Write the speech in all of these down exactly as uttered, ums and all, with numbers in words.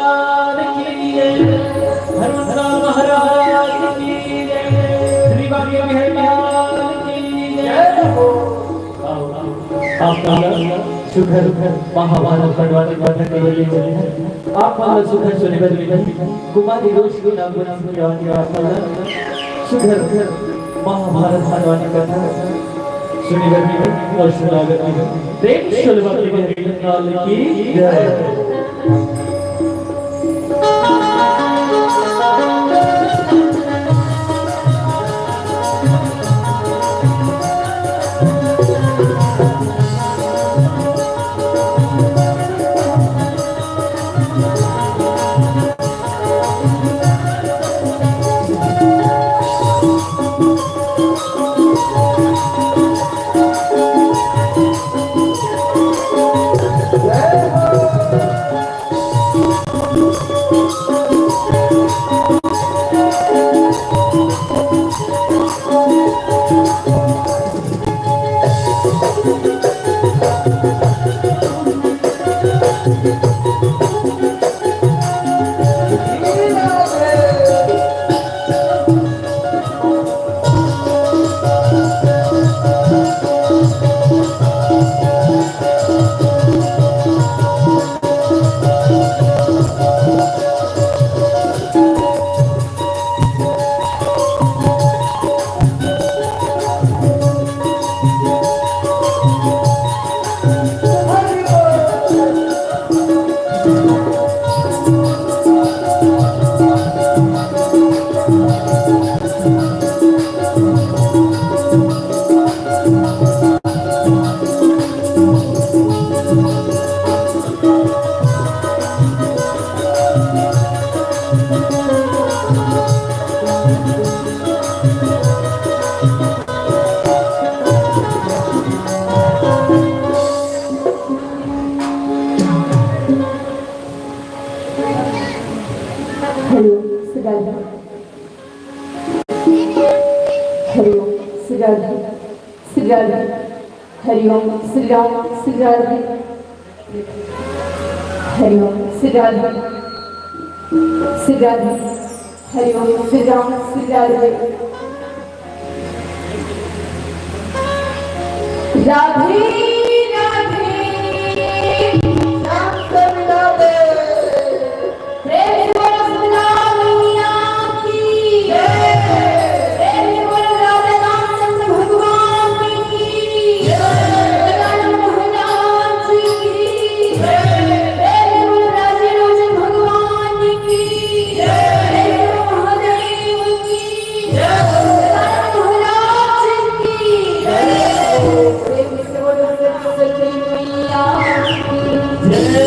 महाराज की जय, हनुमान महाराज की जय, श्री बांके बिहारी महाराज की जय हो। आप मन ला सुघर महाभारत बंटवारे के कथा के बोले बोले हे। आप मन ला सुघर सुने बर मिलही। कुमारी रोशनी नाम के नाम के आप मन ला सुघर महाभारत बंटवारे के कथा सुने बर मिलही अउ सुनाए बर मिलही। प्रेम से बोले बांके बिहारी लाल की जय। हेलो, श्री राधे। हरि ओम, श्री राधे। श्री राधे। हरि ओम, श्री राम, श्री राधे। हरि ओम, श्री राधे। श्री राधे। हरि ओम, श्री राम, श्री राधे। राधे, राधे, राम कृष्ण राधे। प्रेम से बोलो सतनाम मैया की जय। प्रेम से बोलो राजा रामचंद्र भगवान की जय। राजा महाराज की जय। प्रेम से बोलो राजा रामचंद्र भगवान की जय। प्रेम से बोलो महादेव की जय। राजा महाराज की जय। प्रेम से बोलो सरस्वती मैया की जय।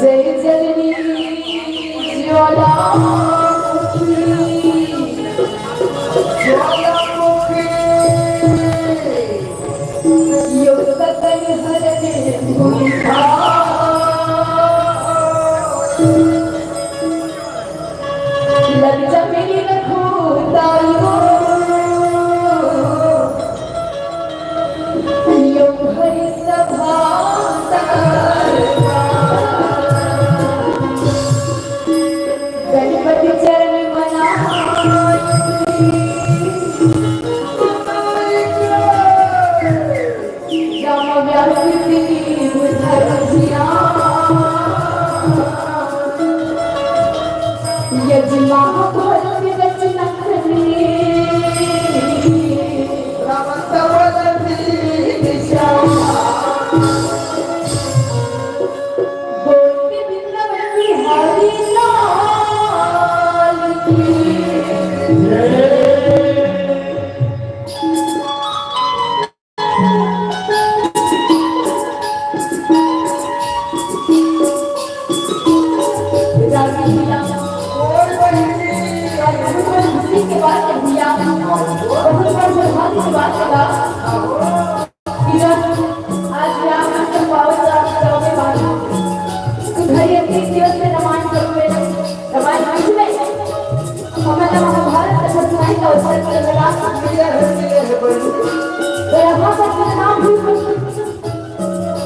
जय जननी ज्वालामुखी, ज्वालामुखी। लज्जा मेरी रखो ताई हो, यो हरि सभा। गणपति चरण मना। राम व्यास देव धरम धिया। यजमान भरत रचना करने। राम तवल दिशा। गोपी वृंदावन बिहारी लाल की जय।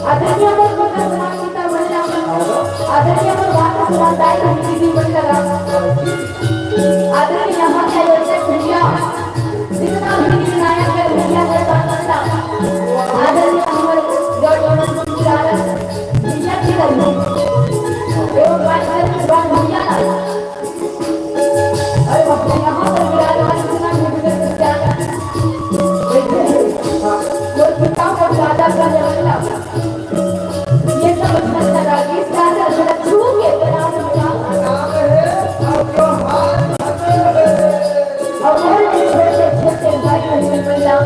आदरणीय अमर प्रकाश राम सीता महिला, आदरणीय अमर भारत सुधार दाई दीदी मंडला, आदरणीय यहाँ के आयोजक भैया, जितना भी निर्णायक है भैया के साथ, आदरणीय हमारे गौरव भैया की तरफ एवं भैया, अरे बाप रे, यहाँ पर विराजमान इतना भव्य विद्यालय। देखिए, हाँ, वो किताब और राजा का जमाना। ये सब अच्छा लगा, इस राजा को छू के प्रणाम किया। और ये छोटे छोटे भाई बहन बन जाओ,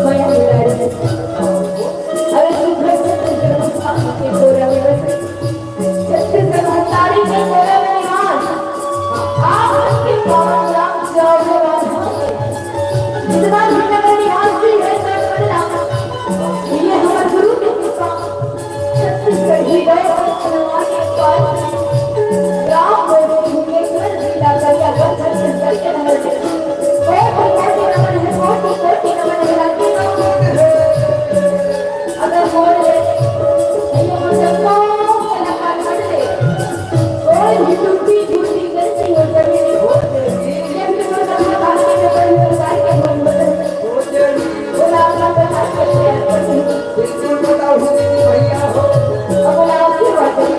मैं मिला रही हूँ। अरे सुख से तुझे मुझे गोरा छत्तीसगढ़ महतारी के गोरख निवास, आप सबके पावन राम जाओ राम। जितना भी नगर निवासी है, सब बदला। ये हमारे गुरु की कृपा। छत्तीसगढ़ ही गए और भगवान के पास। राम बोले, भुवनेश्वर जी का कल्याण छत्तीसगढ़ के नगर। कोटि कोटि नमन है, कोटि कोटि नमन है, राम जी का। अगर बोल दे, ये मतलब कौन कलाकार बन दे? कोई भी टूटी फूटी गलती हो जाए, ये भी मतलब बात के ऊपर में बात के मन बदल। बोला अपना प्रकाश करते हैं। बिल्कुल बताओ, भैया हो। अब बोला आपकी बात है।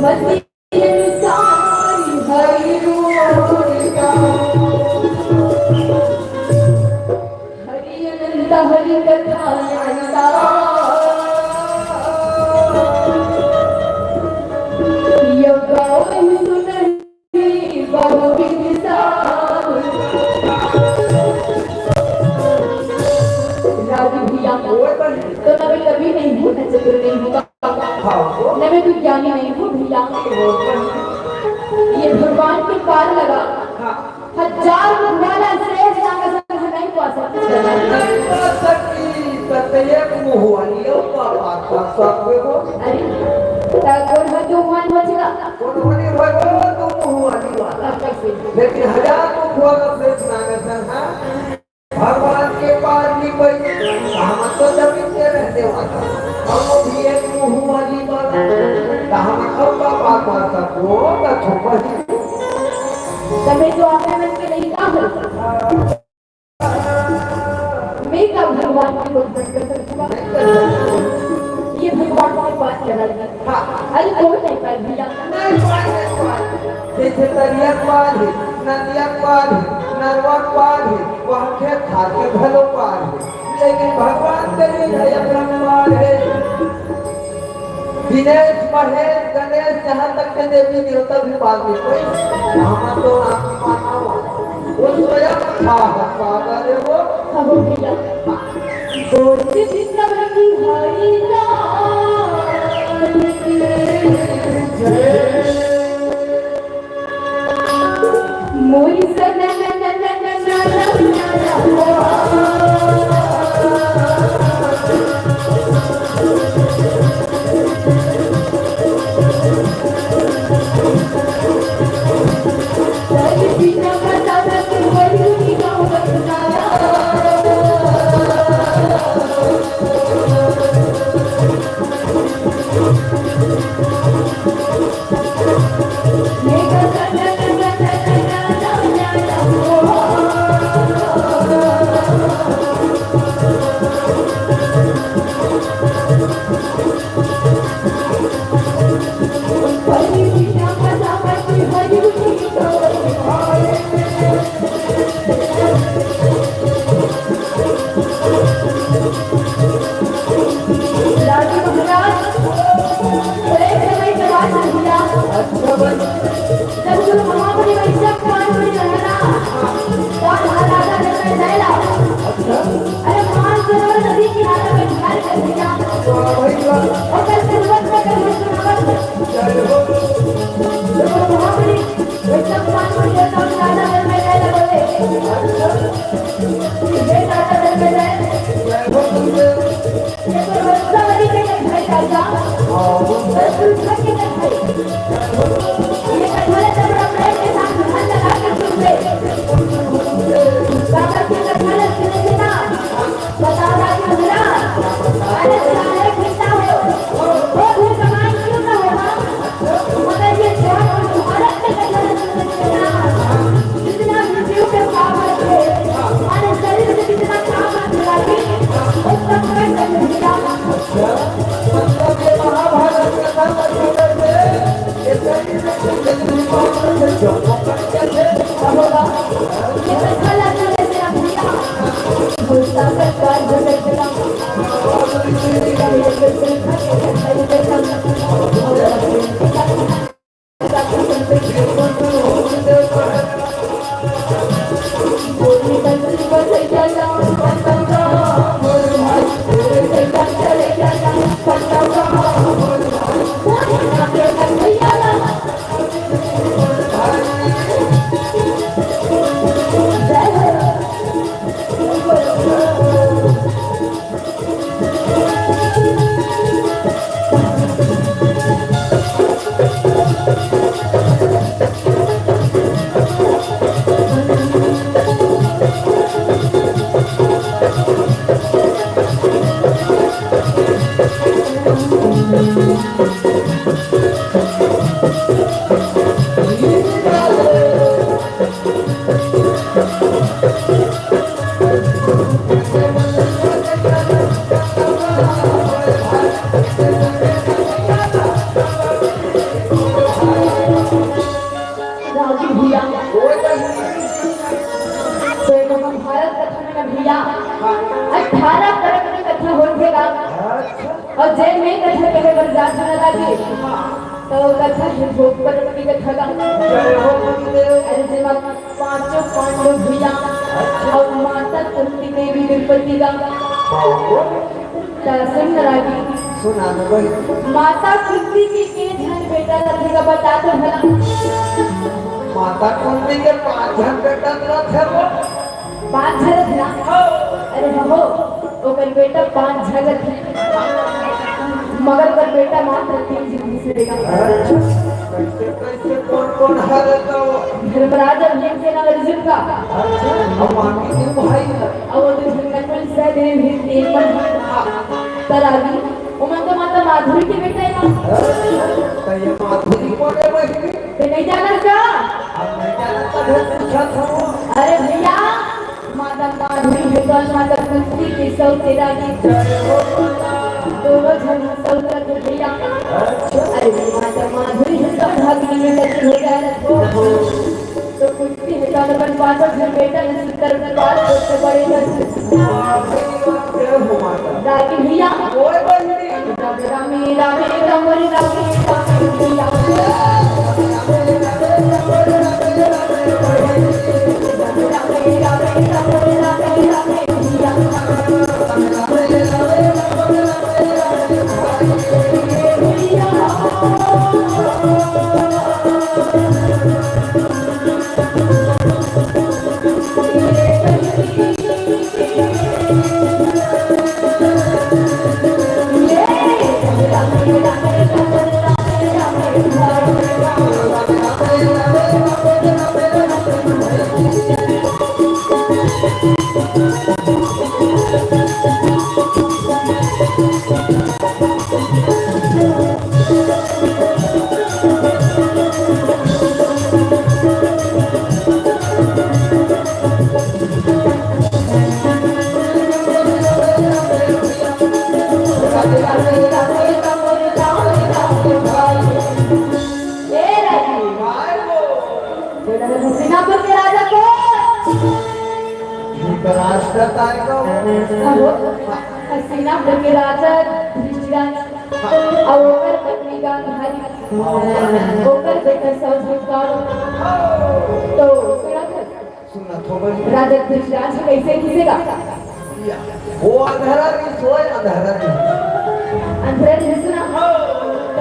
मति अनुसार हरि गुण गाओ। हरि अनंत हरि कथा अनंता। यो गावहि सुनहि बहुविध सार। राजू भैया, ओए बहन। तो ना मैं कवि नहीं हूँ, ना चतुर नहीं हूँ, हाँ, वो। ना मैं विज्ञानी नहीं हूँ भैया। ओए बहन। ये भगवान के पार लगा। हाँ। हजार मुख वाला शेष नाग संग नहीं पा सकती। नहीं पा सकती, तो एक मुंह वाली हो, पा, पा, पा, सब को। अरे, तो कौन है जो मान बचेगा? कौन होनी भाई, वो तो मुंह वाली वाला। अब कैसे? लेकिन हजार मुख वाला शेष नाग संग है। भगवान के पार नहीं पड़ी, हम तो जमीन के रहने वाला। और वो भी एक मुंह वाली वाला। तो हम अब पा, पा, पा, सब को, तो छुपा ही। तबे जो आपने मन के नहीं कहा। मैं का भगवान की कोई बंद कर सकूंगा? ये भगवान की बात कर रहा है। हाँ। अरे कोई नहीं पाए भैया। नहीं पाए, नहीं पाए। जैसे दरिया पार है, नदिया पार है, नरवा पार है, वहाँ खेत खार के भलो पार है। लेकिन भगवान के लिए है अपरंपार है। दिनेश, महेश, गणेश, यहाँ तक के देवी देवता भी पार नहीं कोई। हम तो आप मानव, वो स्वयं था सागर वो। अब भैया, बोलते दिन कब की हरी रात। मोरी सनन राजू महाराज, तो एक समय के बात है भैया। अच्छा भाई। जब गुरु महामुनि वैशंपायन मुनि रहना, तब राजा जनमेजय ला। अच्छा। अरे मानसरोवर नदी किनारे बैठा कर भैया। वाह भाई वाह। और कल तिलवत में कल सुनावत। जय हो। जब गुरु महामुनि वैशंपायन मुनि रहना, राजा जनमेजय ला बोले। अच्छा। हे राजा जनमेजय। जय हो गुरुदेव। ये तो वंशावली के कथाएं राजा। हाँ, वो तो वंशावली के कथाएं। ये कथा जब रामायण के साथ ध्यान लगा के सुनबे, राजा की कथा ला सुने से ना, बताओ राजा महाराज, अरे सारे घंटा हो, वो भी कमाई क्यों ना होगा? मगर ये ध्यान और भारत में कहीं नहीं मिलता। जितना भी जीव के पाप है, हमारे शरीर से जितना पाप है, वो सब कट मिलेगा। मतलब ये महाभारत कथा का जो करते हैं, ये शरीर में जितने पाप है, जो करते हैं, ये कथा लगा जैसे आप भैया, गुस्सा करता है, झगड़ता है। तो कथा हे भोग परम की कथा गा। जय हो गुरुदेव। अरे जेमा पांचों पांडव भैया अउ माता कुंती देवी द्रौपदी गा। बाबू। त सुन ना रागी। सुना ना भाई। माता कुंती के के झन बेटा रथे गा, बता तो भला। माता कुंती के पांच झन बेटा रथे वो। पांच झन रथे ना? अरे हो, ओकर बेटा पांच झन रथे, मगर ओकर बेटा मात्र तीन झन से देगा। अच्छा, कैसे, कैसे, कौन, कौन हरे तो? धर्मराज अउ भीमसेन अउ अर्जुन गा। अच्छा, अब बाकी तीन भाई ना। अब वो दू झन नकुल सहदेव भीम तीन मन। त रागी, ओमन तो माता माधुरी के बेटा हे ना। अच्छा, त ये माधुरी कोन हे बहिनी? ते नहीं जानस का? अब नहीं जानस त फिर पूछत हूँ। अरे भैया, माता माधुरी हे कौन, माता कुंती के सौतेला के। जय हो माता। दोनों झन सौतेला के भैया। अच्छा। अरे माता माधुरी हे कौन, भगनी में सती हो जाए तो। तो कुंती हे कौन, अपन पांचों झन बेटा ने सुंदर पाल पोस के बड़े कर। जय हो माता। रागी भैया। ओए बहिनी। ए रागी, हस्तिनापुर के राजा को। धृतराष्ट्र ताय को। अहो, हस्तिनापुर के राजा धृतराष्ट्र अउ ओकर पत्नी गांधारी, ओकर बेटा सौझ का। तो सुनत हस? सुनत हो बहिनी। राजा धृतराज कैसे घुसेगा? या, वो अंधरा रिहिस, वो अंधरा रिहिस। अंधरा रिहिस ना? त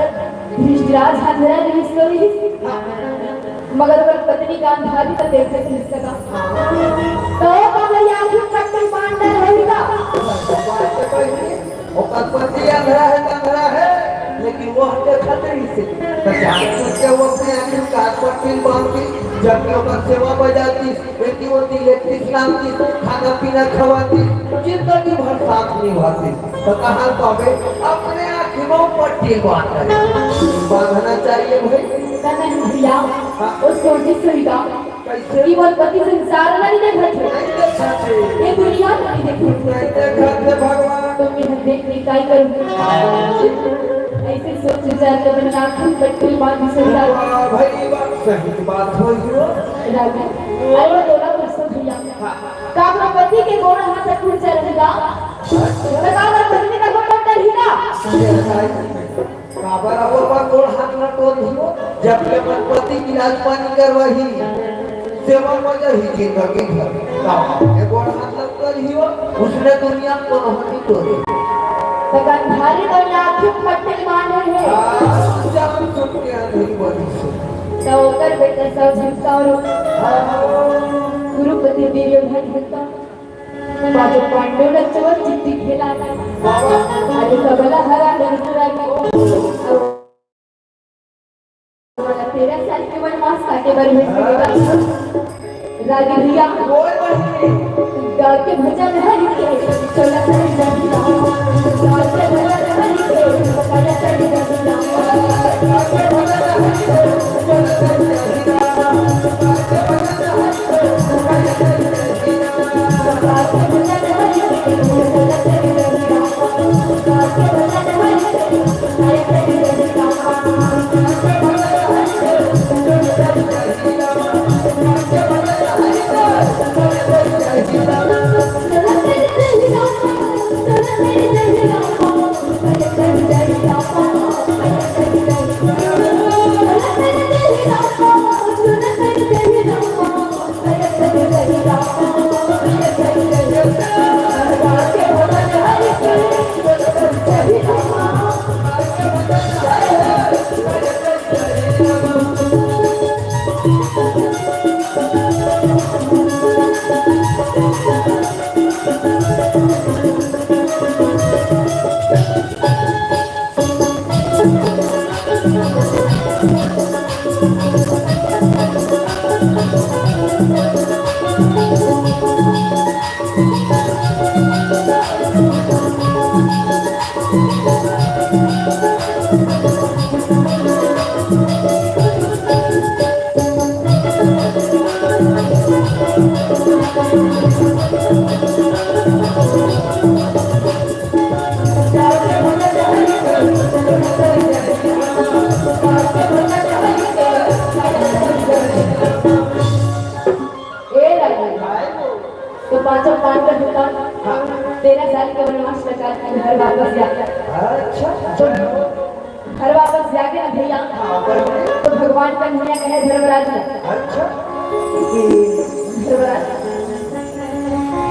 धृतराज अंधरा रिहिस तो रिहिस। मगर ओकर पत्नी गांधारी तो देखत रिहिस का। तो का भैया आँखी पट्टी बांध डरे होही का? बात तो बहिनी, ओकर पति अंधरा हे त अंधरा हे, लेकिन वो देखत रिहिस। त जान सोच के वो अपने आँखी में कान पट्टी बांध के, जबकि ओकर सेवा बजातिस, बेटी ओती लेगतिस, लानतिस, खाना पीना खवातिस, जिंदगी भर साथ निभातिस। त कहाँ पाबे, अपने आँखी में पट्टी बांध डरे। बांधना चाहिए भाई। त नहीं भैया, हाँ। वो सोचिस होही का। कैसे? कि मोर पति संसार ला नइ देखत हे। नइ देखत हे। ये दुनिया ला नइ देखत हे। नइ देखत हे भगवान। तो मैं देख के काय करूँ? ऐसे सोच विचार के मैंने आँखी पट्टी बांधी संसार। वाह भाई वाह, सही बात होही वो। राजा, अरे तोला परसों भैया। हाँ। का अपने पति के गोड़ हाथ अटूट जा रहेगा? अच्छा। तो का अपने पत्नी का गोड़ टूट रहेगा? ये बताइए। काबर अब अपन गोड़ हाथ ल टोर दियो, जब के अपन पति के इलाज पानी करवाही, सेवा म जाही जिंदगी भर। काबर के गोड़ हाथ ल टोर दियो, उसने दुनिया म कोनो नइ टोरे। त गांधारी तो आँखी पट्टी बांधे हे। हाँ, जान सुन के आंधी बनी से। त ओकर बेटा सौझ का अउ हाँ। कुरुपति दुर्योधन हे का। पांचों पांडव ल चोर चिट्ठी खेला। अरे कबला हरा डर डरा के। तेरह साल के वनवास काटे बर भेज देगा। रागी भैया, बोल बहिनी। गा के भजन हरि के, चला चल जगना। गा के भजन हरि के, चला चल जगना। भैया कहे धर्मराज ला। अच्छा। कि धर्मराज,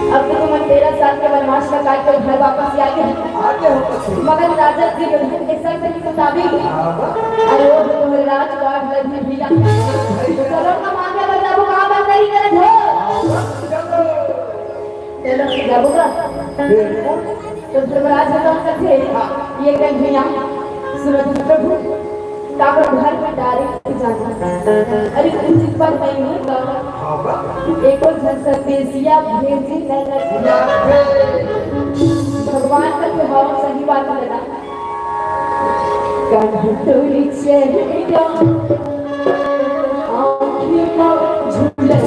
अब तो तुमन तेरह साल के वनवास ला काट के घर वापस आ गे हो। आ गे हो कथे। मगर राजा दुर्योधन के शर्त के मुताबिक हाँ बा। अयोध्या तुम्हर राजपाट ला भी भैया। भाई बा। चलो ना मांगे बर जाबो, कहाँ बंदरी करत हो? हाँ बा, चलो। चलो, जाबो का? बिल्कुल। तो धर्मराज ह कथे, हाँ। ये कहिया, सुनो तो प्रभु, काबर घर में direct जाना। अरे, उचित बात नहीं है का? हाँ बा। एको झन संदेशिया भेजी नहीं ना। ना भेज। भगवान कथे, हाँ, सही बात है ना। कान्हा तोरी चेहरा, आँखी में झूलत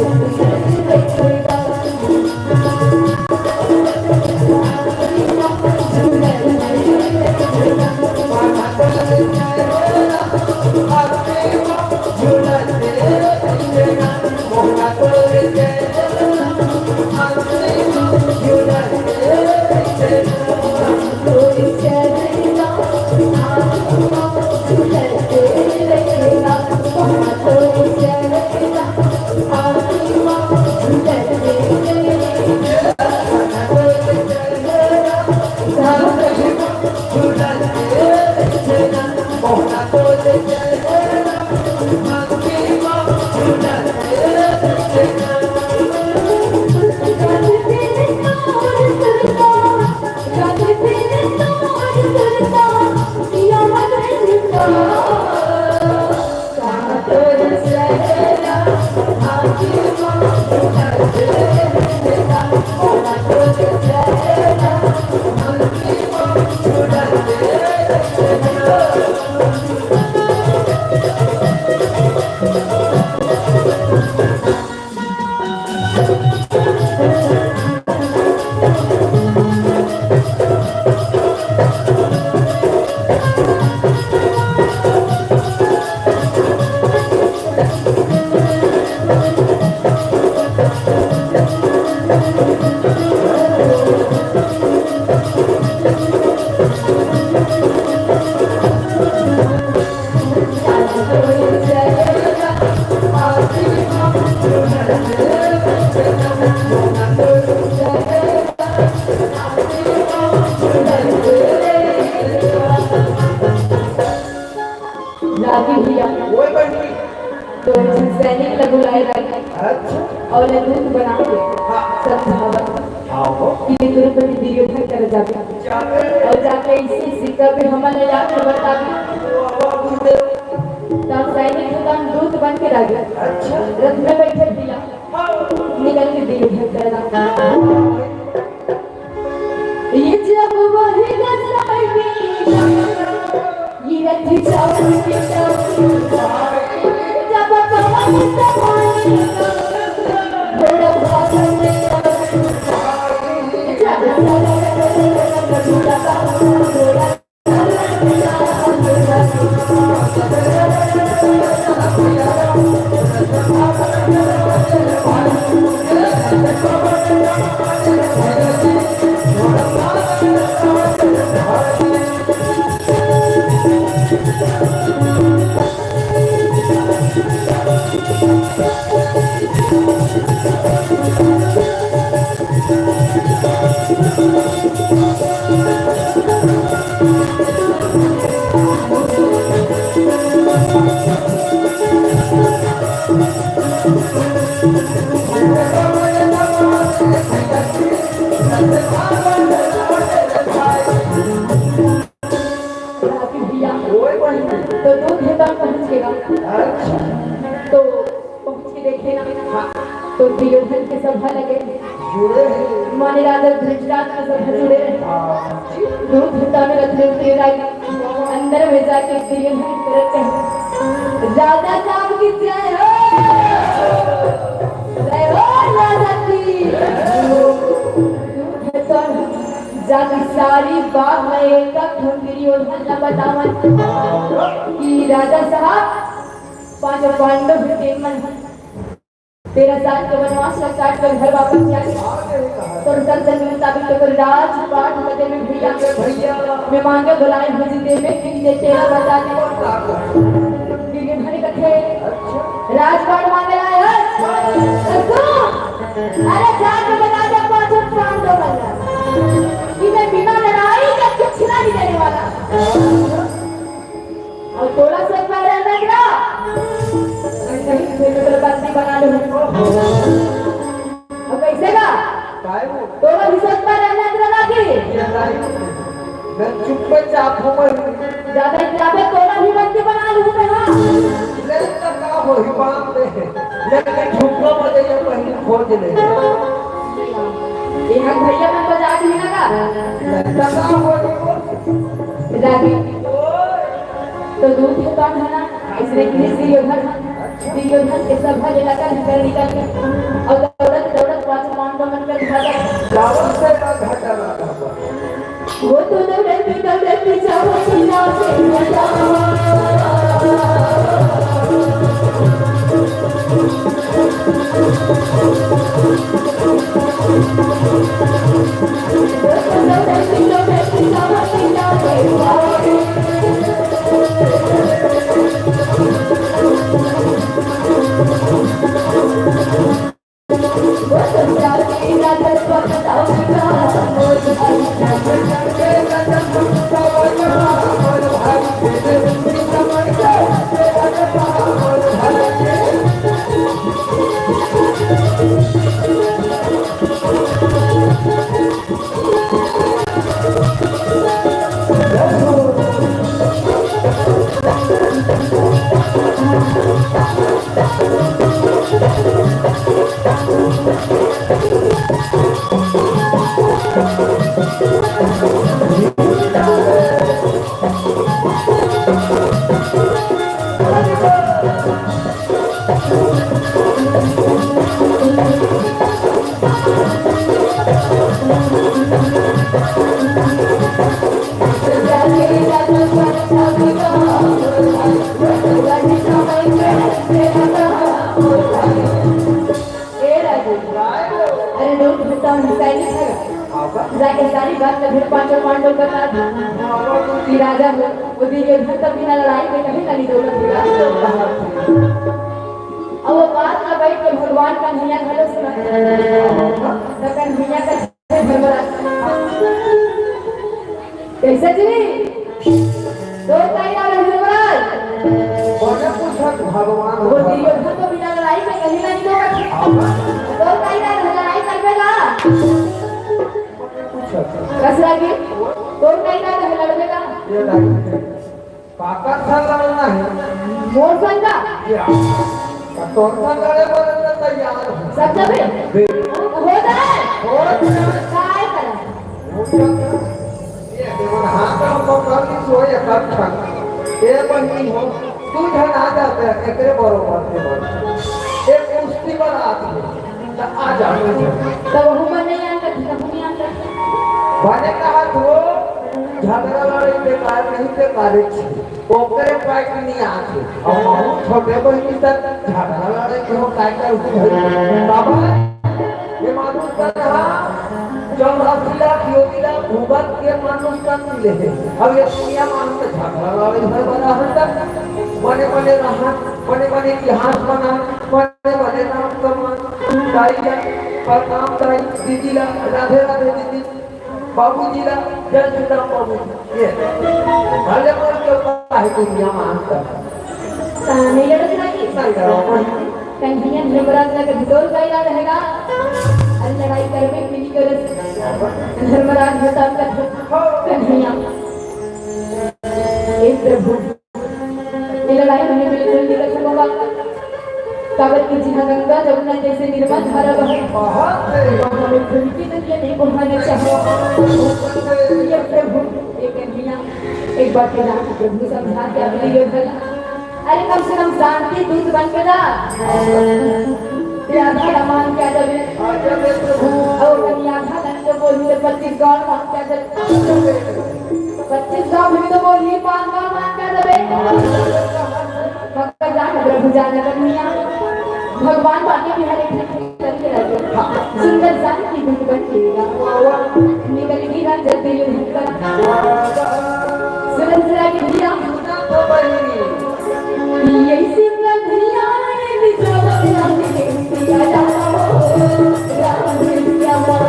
रागी भैया, ओए बहिनी। तो सैनिक ला बुलाए रहे अच्छा। और ले दूत बना के हाँ। समझावा हाँ हो। कि ये द्रौपदी दुर्योधन कर जावे। जावे। और जाके इसी सिक्का पे हमन ले जाके बतावे। वाह, वाह, गुरुदेव। तब सैनिक एकदम दूत बन के रह गए। अच्छा। रथ में बैठे भैया। हाँ। निकल के दुर्योधन कर जावे। ये जब वही रसायनी, ये रथ चावल के चावल, जब पवन सवारी, घोड़ा भाषण में चावल, जब भैया, ओए बहिनी। तो दूत हे तब पहुँच गया। अच्छा। तो पहुँच के देखे ना, हाँ। तो दुर्योधन के सभा लगे। जुड़े हैं। माने राजा धृतराष्ट्र सभा जुड़े रहे। हाँ। दूत हे तब में रथ में उतरे राय। अंदर में जाके दुर्योधन करत कहे, राजा साहब की जय हो। जय हो राजा की। दूत हे तब जाके सारी बात मैं एक एक ठन दुर्योधन ला बतावन कि राजा साहब, पांचों पांडव के मन तेरह साल के वनवास ला काट कर घर वापस जाए। तो संत के मुताबिक तो कोई राजपाट बदे में भैया भैया। मैं मांगे बुलाए हूँ जी देवे कि ये तेरा बता दे। दुर्योधन कथे, फिर मैं तेरे बंदी बना लूँ। अब कैसे का? काय वो? तोला भी सोच पा रहे हैं, तेरा लागी। ये ताई, मैं चुपचाप हूँ मैं। ज्यादा इतराबे, तोला भी बंदी बना लूँ मैं, हाँ। ले तो का हो, हिमाम दे। ले के झुमका बजे, ये बहिन खोज ले। ये हम भैया मन बजा दी ना का? ले तो का हो, ये वो। लागी। तो दूध के कौन है ना? इसने किसी दुर्योधन, दुर्योधन के सभा ले लगा निकल, निकल के। और दौड़त, दौड़त पाँच पांडव मन के घाटा। चावल से ना घाटा ना था। वो तो दौड़त, दौड़त चावल की नाव से घाटा। ए राजू, अरे डोंट भूता हूँ, सैनिक है। जाके सारी बात तो फिर पांचों पांडव बता दी कि राजा हो, वो दुर्योधन तो बिना लड़ाई के कहीं ना नहीं दौड़त होगा। अब वो बात ना बैठ के भगवान कन्हैया घलो सुना। तो कन्हैया का धर्मराज। कैसे जी? तो कहिया रहे धर्मराज? कोने पूछत भगवान वो दुर्योधन तो बिना लड़ाई के कहीं ना नहीं दौड़त। तो कहिया रहे लड़ाई करबे ना? पूछत। कसरा के? तो कहिया रहे लड़बे ना? ये लड़ाई। काकर संग लड़ना है? मोर संग का? या। तोर संग लड़े बर त तैयार हूँ। सब जबे? बे- हो जाए। हो जाए। काय करे? हो जाए। ये देवर हाथ में पकड़ ली सो ये कत्थन। ए बहिनी हो, तू झन आ जाते, एकरे बरोबर के बन। एक कुश्ती बना आती है। त आ जा। तब वो मन नहीं आन करती, तब नहीं आन करती। बने कहा तू, झगड़ा लड़ाई बेकार नहीं, बेकार छी। ओकरे पाइक नहीं आती। और बहुत छोटे बहिनी तक झगड़ा लड़ाई के हो, काय कर उठी है। बाबा, ये मानुष तन हा, चौरासी लाख योगी ला भूगत के मानुष तन मिले है। अब ये दुनिया मानुष झगड़ा लड़ाई है, बना है तक बने बने रहा, बने बने इतिहास बना, बने बने नाम कमा। दाई ला प्रणाम दाई, दीदी ला राधे राधे दीदी, बाबूजी ला जय श्री राम बाबूजी। ये भले बोल के काहे दुनिया में अंतर। ताने लड़त नहीं। नहीं करो। कन्हैया धर्मराज ला के ढिढोर गइला रहेगा। अरे लड़ाई करबे कि नहीं करे? धर्मराज बता कर कन्हैया। हे प्रभु, ये लड़ाई में बिल्कुल नहीं कर सकूंगा। काबर कि जिहाँ गंगा जमुना जैसे निर्मल धारा बहे, वहाँ हम लोग धरती नदिया नहीं बहाना चाहो। ये प्रभु, ये कन्हैया, एक बार के जान प्रभु समझा के अगली योजना। अरे कम से कम शांति दूत बन के जा। ये आधा मान के आ जावे। और कहीं आधा ढंग से बोली तो पच्चीस गाँव मान के आ जावे। पच्चीस गाँव में तो बोली, पाँच गाँव मान के आ जावे। भगवान जान प्रभु जान कन्हैया। भगवान बाटे बिहारी करके राजा। सुंदर जानकी गुण बन के निकल गिरा जब युद्ध कर। सुरत से आगे भैया। यही सिमरन भैया ने भी जवाब राम के दिया राम, राम ने दिया राम।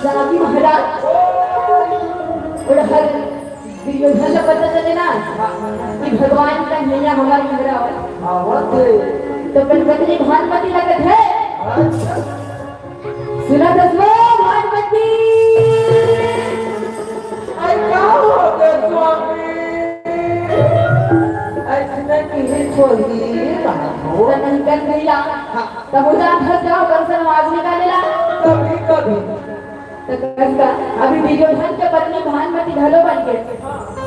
रागी महाराज, उड़हर दुर्योधन ला पता चले ना कि भगवान कन्हैया हमर घर आवत हे। तो अपन पत्नी भानुमति ला कथे, सुनत हस वो भानुमति? अरे का हो गे स्वामी? अइसने किहिस होही बाबू। त नहीं कन्हैया, हाँ। तब वो जात हस का ओकर से आवाज निकालेला। कभी कभी। त कस का, अभी दुर्योधन के पत्नी भानुमति घलो बन गे।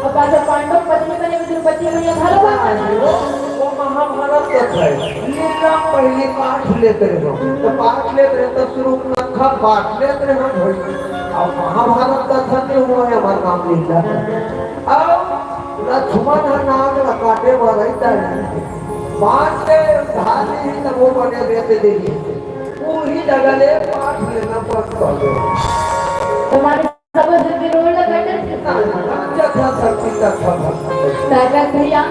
अउ पाछू पांडव पत्नी बने में द्रौपदी मैया घलो बन गे। अरे वो, वो महाभारत कथा हे। लीला पहिली पाठ लेत रहे हो। त पाठ लेत रहे त सुरुपनखा पाठ लेत रहे हो भई। अउ महाभारत कथा के हुआ हे हमर नाम लीला। अउ लक्ष्मण ह नाग ला काटे बर रहिता हे। बाण के ढाल ही त वो बने बेच देही। उही जगह ले पाठ लेना बंद कर दे। तुम्हारे सब जरूर लगन। जथा शक्ति तथा भक्ति। ताकत भैया,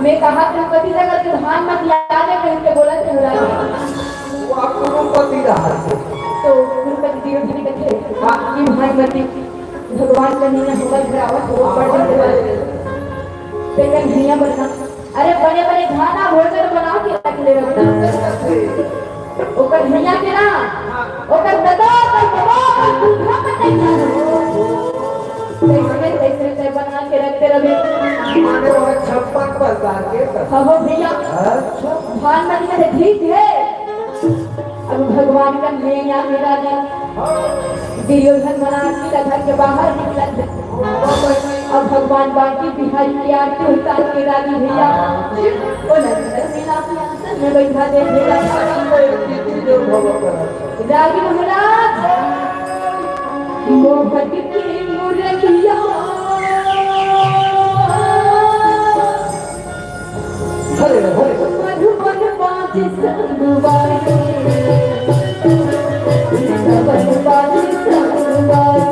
मैं कहा द्रौपदी से अगर तू भानुमति आ जाए कहीं के बोला तो बुरा नहीं। वो आप कुरुपति रहा थे। तो कुरुपति जी भी कथे, आपकी भानुमति भगवान कन्हैया हमर घर आवत हो, बड़ दिन के बाद। ते कन्हैया बना, अरे बने बने खाना भोजन बना के रख ले रखना। ओकर भैया के ना, ओकर दादा, ओकर बाबा, ओकर बूढ़ा के नहीं खाना। कैसे, कैसे, कैसे बना के रखते रहे। माने वो छप्पन प्रकार के कर। हाँ, हो भैया। अच्छा। भानुमति में से ठीक है। अब भगवान कन्हैया के राजा दुर्योधन मन आरती ला धर के बाहर निकलत हे। अब भगवान बांके बिहारी के आरती उतार के रागी भैया, ओ नंदन मीना के आसन में बैठा दे भैया। रागी महाराज, मोहन की मुरलिया। हरे हरे। मधुबन बाजे संगवारी, मधुबन बाजे संगवारी।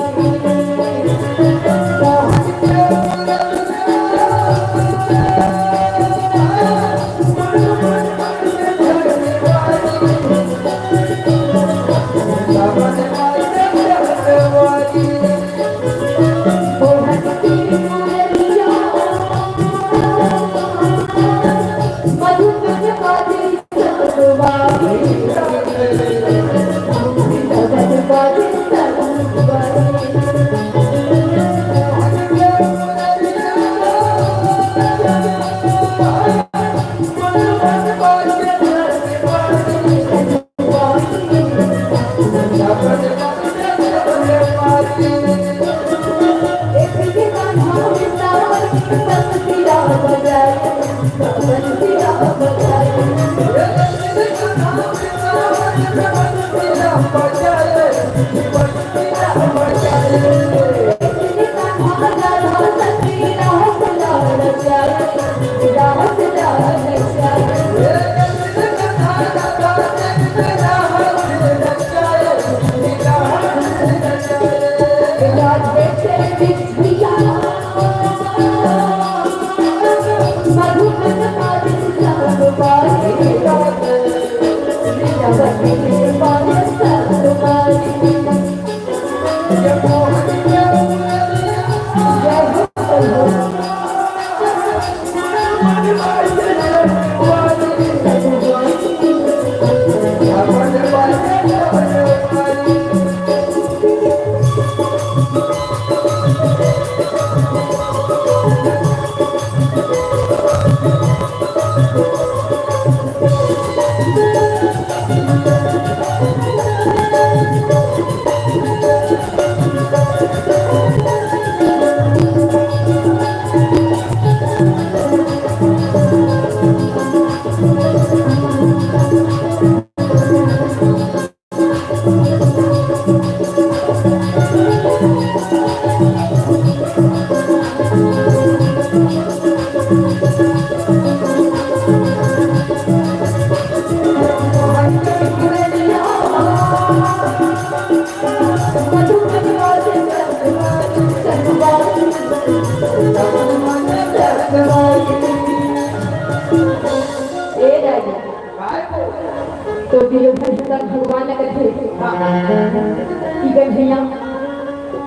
कि कन्हैया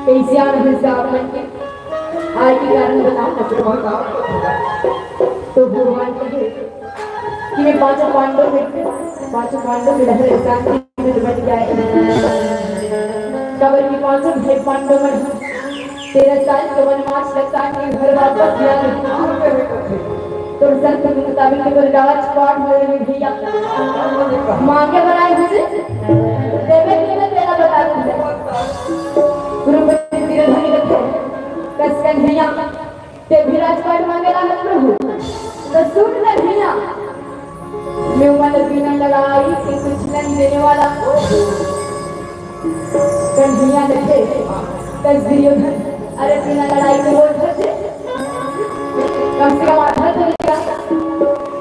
कइसे आना हे साथ मन के, आय के कारण बताओ ना। तो भगवान कहे कि मैं पांचों पांडव में, पांचों पांडव में रहने शांति में बन जाए। काबर कि पांचों भाई पांडव मन तेरह साल के वनवास के काट के घर वापस आ गे। तोर संत के मुताबिक तोर राजपाट होए हे भैया। मांगे बर आए हस, देबे कि नहीं तेला बता दूं। गुरु पति धीरे धीरे रखे, कस कन्हैया, ते भी राजपाट मांगे ला मत प्रभु। तो सुन ले भैया, मैं मन बिना लड़ाई के कुछ नहीं देने वाला। कन्हैया देखे, कस दुर्योधन, अरे बिना लड़ाई के बोल सकते, कम से कम आधा तो नहीं।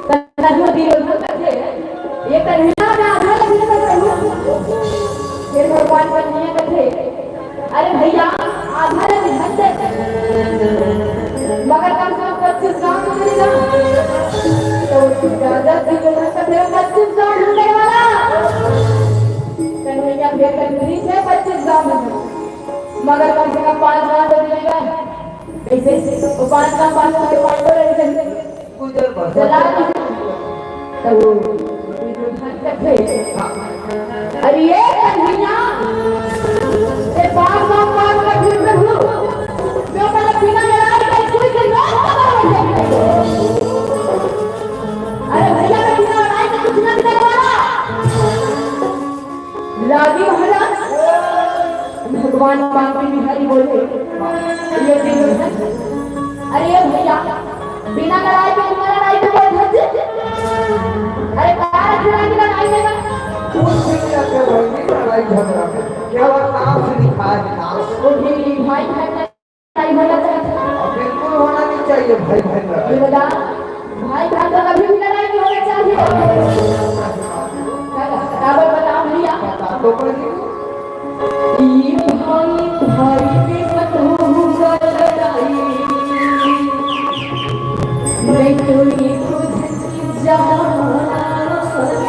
कन्हैया दुर्योधन देखे, ये कन्हैया में आधा लग नहीं सकता। फिर भगवान कन्हैया देखे, अरे भैया, आधा ले भी हद है। मगर कम से कम पच्चीस गांव तो मिलेगा। तो राजा दुर्योधन का तेरा पच्चीस गांव ढूंढने वाला। कन्हैया फिर कन्हैया से पच्चीस गांव में। मगर कम से कम पांच गांव तो मिलेगा। ऐसे वो पांच गांव, पांच गांव के पांडव रहते हैं। गुजर बसर। चला दीजिए। तब वो दुर्योधन कथे, "अरे ये कन्हैया, ये बार बार बार कर फिर प्रभु, जो मतलब बिना लड़ाई के कोई के लोग खत्म हो जाए।" अरे भैया, मैं बिना लड़ाई के कुछ ना करने वाला। रागी महाराज, भगवान बांके बिहारी बोले, ये दुर्योधन, अरे ये भैया, बिना लड़ाई के, बिना लड़ाई के बोल धरती। अरे का रखे रागी लड़ाई में ना? कुछ भी नहीं रखे भाई, नहीं लड़ाई झगड़ा में। केवल नाम से लिखा है, नाम से। वो भी भाई भाई में लड़ाई होना चाहिए। और बिल्कुल होना नहीं चाहिए भाई भाई में लड़ाई। ये बता, भाई भाई तो कभी भी लड़ाई नहीं होना चाहिए। काबर बताओ भैया। बता तो पहले। ई भाई भाई में कतहु लड़ाई, नहीं तो ये खुद जान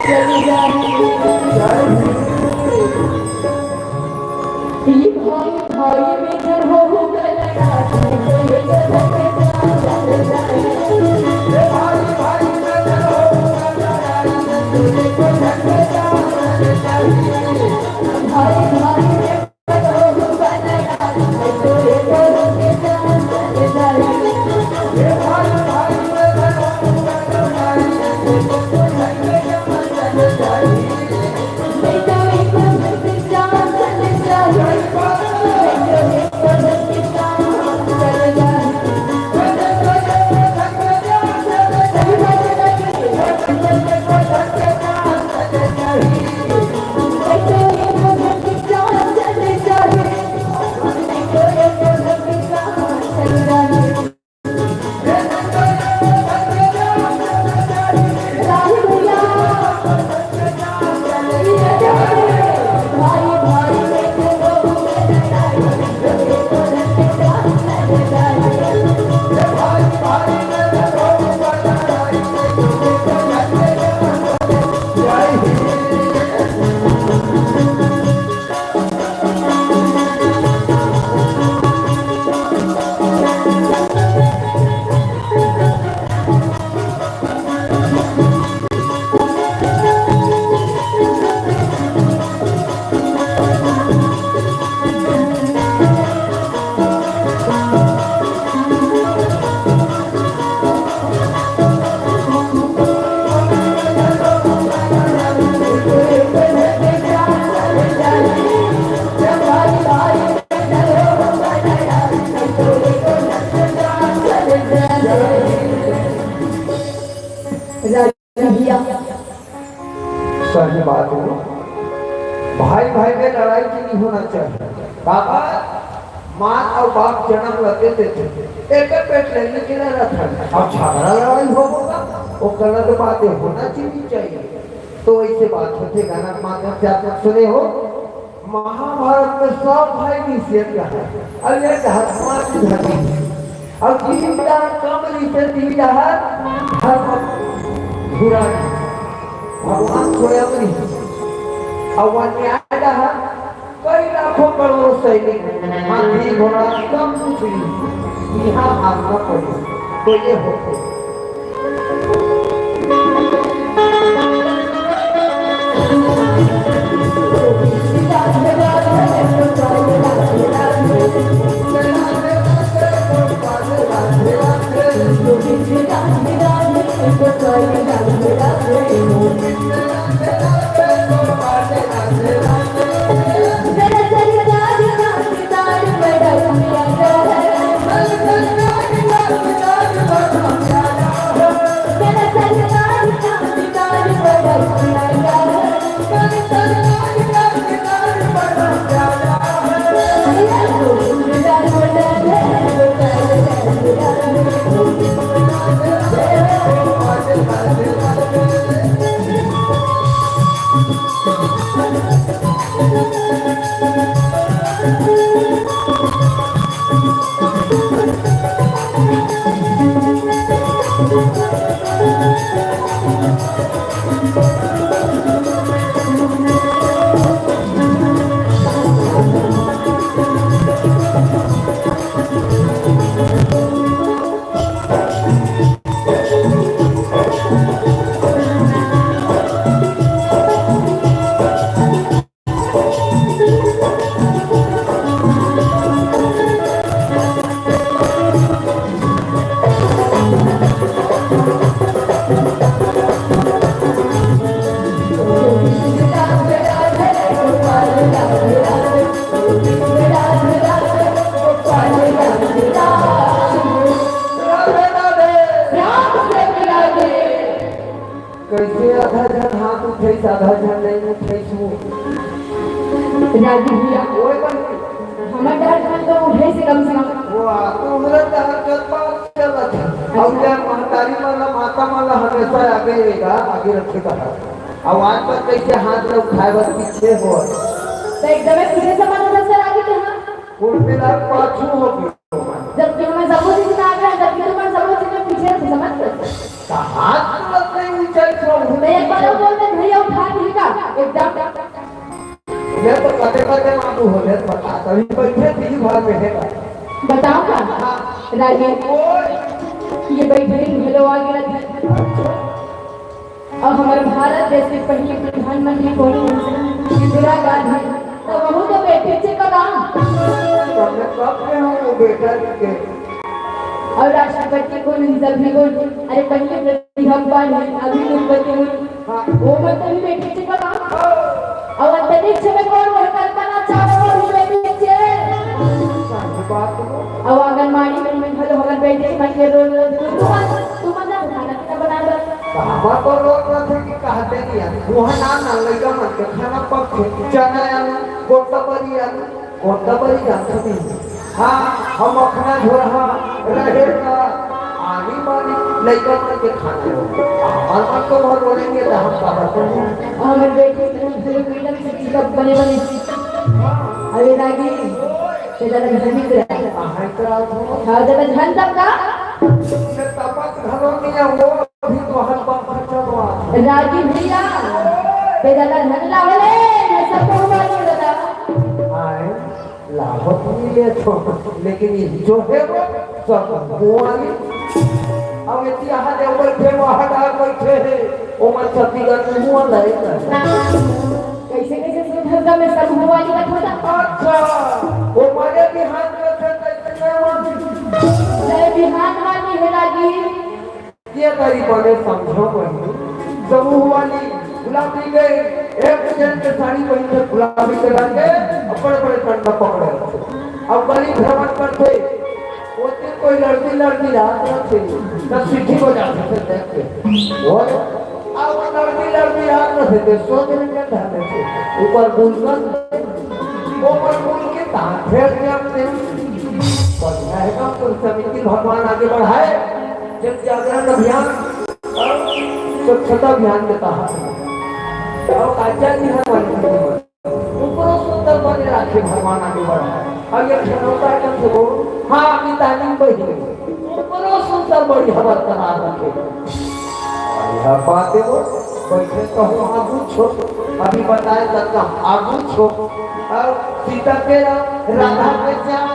चल जाए। ई भाई भाई में जब हो गया, राजा भैया। सही बात है। भाई भाई में लड़ाई की नहीं होना चाहिए। बाबा, माँ और बाप जन्म ल दे देथे, एक पेट ले लेके रह रहा था। अब झगड़ा लड़ाई हो होगा, वो गलत बातें होना चाहिए, चाहिए। तो ऐसे बात होते गाना माध्यम से आप लोग सुने हो। महाभारत में सब भाई निषेध है। अब ये धर्मा की धरती है। अब तीन दान कम रीते तीन दान धर्म धुरा। भगवान स्वयं नहीं। अउ अन्याय डहर कई लाखों करोड़ों सैनिक, हाथी घोड़ा सब कुछ ही इहाँ हाथ म पड़े। तो ये होथे। कइसे आधा झन हाथ उठइस, आधा झन नइ उठइस वो? राजू भैया, ओए बहिनी। हमर डहर झन तो उठइस कम से कम। वो आ, तो हमर डहर के बात चलत हे। अउ अच्छा। ते महतारी मन ला, माता मन ला हमेशा आगे रेगा, आगे रखे कहा। अउ आज तक कइसे हाथ ला उठाए बर पीछे हो? तो एकदमे पीछे से मन उठत हे राजू के, हाँ। कुल मिला पाछू हो गयो। जबकि हमर सबो चीज में आगे हे, जबकि तुमन सबो चीज में पीछे रहे, समझ गए? तो हाथ तुरंत नहीं ऊंचाई से उठे। मैं एक बार और बोल दे, भैया उठा नहीं का? एकदम। ये तो कते कते मालूम हो जाए, बता, तभी बैठे दिन भर में है। बताओ का? हाँ। राजेश, ओए। ये बैठे दिन भलो आ गया था। अच्छा। अब हमर भारत देश के पहले प्रधानमंत्री कौन है? इंदिरा गांधी। तो वहू तो बैठे थे का? तब मैं कब के हूँ वो बैठा के? और राष्ट्रपति कौन है? सभी कौन? अरे पहले प्रतिभा पाल है, अभी द्रौपदी मुर्मू। हाँ। वो मतलब भी बैठे थे का? और अंतरिक्ष में कौन है? कल्पना चावला भी बैठे थे। सही बात है। और आंगनबाड़ी में, में भले हमर बेटी मन के रोज रोज दूध, तुमन, तुमन ना खाना पीना बनाए बर। तो हमर तो लोग रहथे कि कहते नहीं है, वहाँ ना, ना लइका मन के खाना पकथे, चना आलू, गोटा बरी आलू, गोटा बरी जानथे नहीं। हाँ, हम मखना झोरहा, रहेर का, आनी बानी लइका मन के खाना हो। हमर मन तो बहुत बोलेंगे तो हम काबर करें? हमर बेटी के भले मैडम से पिकअप बने बने। अरे रागी, ते ज्यादा झन निकल। हाँ, ज्यादा झन तब का? ये तपत घरों में वो अभी बहुत बम खर्चा हुआ। रागी भैया, ते ज्यादा झन लावले, मैं सबको हुआ नहीं बता। आए, लाभो तो नहीं ले तो, लेकिन ये जो है वो सब हुआ नहीं। अब इतिहास है, बैठे वहाँ डाल बैठे हैं, वो मन सब बिगड़ हुआ नहीं। कैसे, कैसे सुधर का मैं सब हुआ नहीं बता। अच्छा, वो मरे बिहान में थे, कैसे नहीं हुआ? मैं बिहान वाली है रागी। ये गरीब बने समझो बहिनी, समूह वाली गुलाबी के एक जन के साड़ी पहन के गुलाबी के रंग के और बड़े बड़े डंडा पकड़े रखे। अब गली भ्रमण करते, वो दिन कोई लड़की लड़की रात रखे, तब सीटी बजाते थे देख के। बोल, अब वो लड़की लड़की रात रखे थे, सोच रहे क्या धरने थे। ऊपर गुलकंद, ऊपर गुल के तार फेर के अपने बढ़िया है काम, तुम समिति भगवान आगे बढ़ाए। जन जागरण अभियान और स्वच्छता अभियान के तहत और आचार्य जी हर वाले ऊपरो सुंदर बने राखे भगवान आगे बढ़ाए। अब ये खिलौता है कम से बोल, हाँ, मिताली बहिनी ऊपरो सुंदर बढ़िया बरकरार रखे। और यह बात है वो, बैठे तो हो, हाँ, पूछो। अभी बताए तक कम आगू छो। अउ सीता के राम, राधा के श्याम,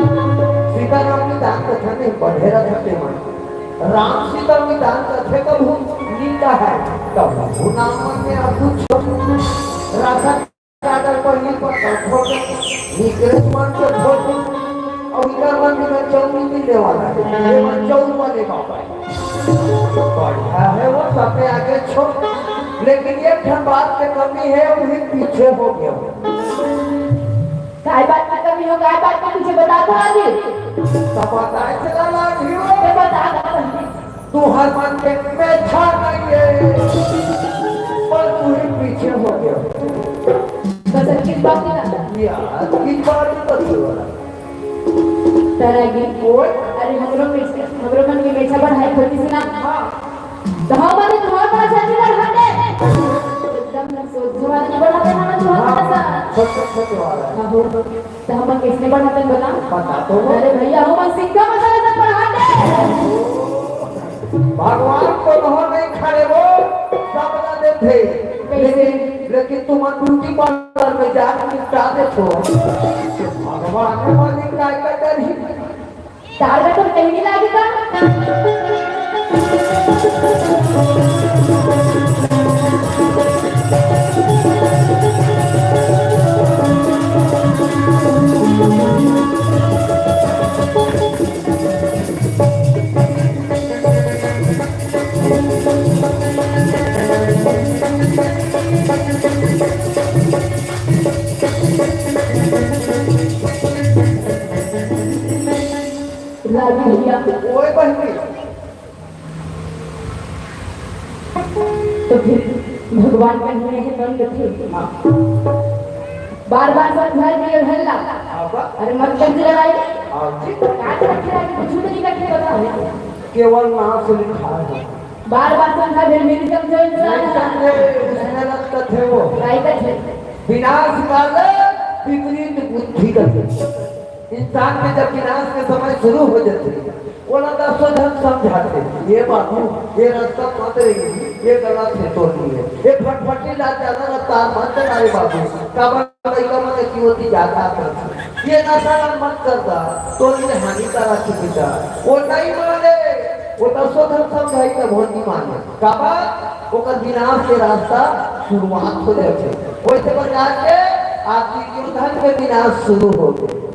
सीता राम निदान कथा नहीं बढ़े रहा थे मन। राम सीता निदान कथे कभू नी कहाय, कभू नाम मन में आगू छो। राधा कादर पहिली पर छोड़ दे, निकले मन के छोड़ दे। अउ इधर मन में चौकी मिलने वाला है, ये मन चौक वाले का पाए। बढ़िया है वो, सबसे आगे छो। लेकिन एक ठन बात के कमी है, वही पीछे हो गया। काय बात के कमी हो, काय बात के पीछे बता तो आगे। तब बताए चला लागी हो। ये बता, बता। तू हर मन के मेछा नहीं है, पर तू ही पीछे हो गया। बस एक चीज बात नहीं करता। यार, की बात नहीं करती हो रहा। तरह की ओए। अरे, हमरो मेछा, हमरो मन के मेछा बढ़ाए खोती से ना। हाँ। तो हम अभी तुम्हारे पास अच्छी तरह हटे। एकदम सोच जुआ नहीं बढ़ाते ना तुम्हारे हाँ, पास। छोटे, छोटे वाला है। हाँ, हो। तो हम कैसे बढ़ाते बता? बता तो वो। अरे भैया, हम सिक्का मसाला सब बढ़ाते। भगवान तो रहो नहीं खड़े वो, सब ना देते। कैसे? लेकिन, लेकिन तुम ब्यूटी पार्लर में जाके निपटा दे तो। भगवान ने मालिक काय का डर ही। तार में तो कहीं नहीं लागेगा। रागी भैया। ओए बहिनी। तो फिर भगवान कहीं नहीं है, कौन कथे? हाँ। बार-बार समझाए दिए हल्ला। हाँ बा। अरे मत कर दे लड़ाई। हाँ जी। काट रखे आगे कुछ भी नहीं करके बताओ। केवल नाम से लिखा है। बार-बार समझा दे, मेरी समझो इंसान नहीं है। समझे, उसमें लग कथे वो। नहीं कथे। विनाश काल विपरीत बुद्धि कथे। इंसान के जब विनाश के समय शुरू हो जाथे, ओला दसों झन समझाथे, "ये बाबू, ये रास्ता मत रही, ये गलत है, तो नहीं है। ये फटफटी ला ज्यादा रफ्तार मत चला रे बाबू, काबर लइका मन की होती ज्यादा आदत है। ये नशा ला मत कर दा, तो ये हानिकारक है बेटा।" वो नहीं माने, वो दसों झन समझाही तब वो नहीं माने। काबर? ओकर विनाश के रास्ता शुरुआत हो जाथे। वैसे प्रकार के आज दुर्योधन के विनाश शुरू हो गए।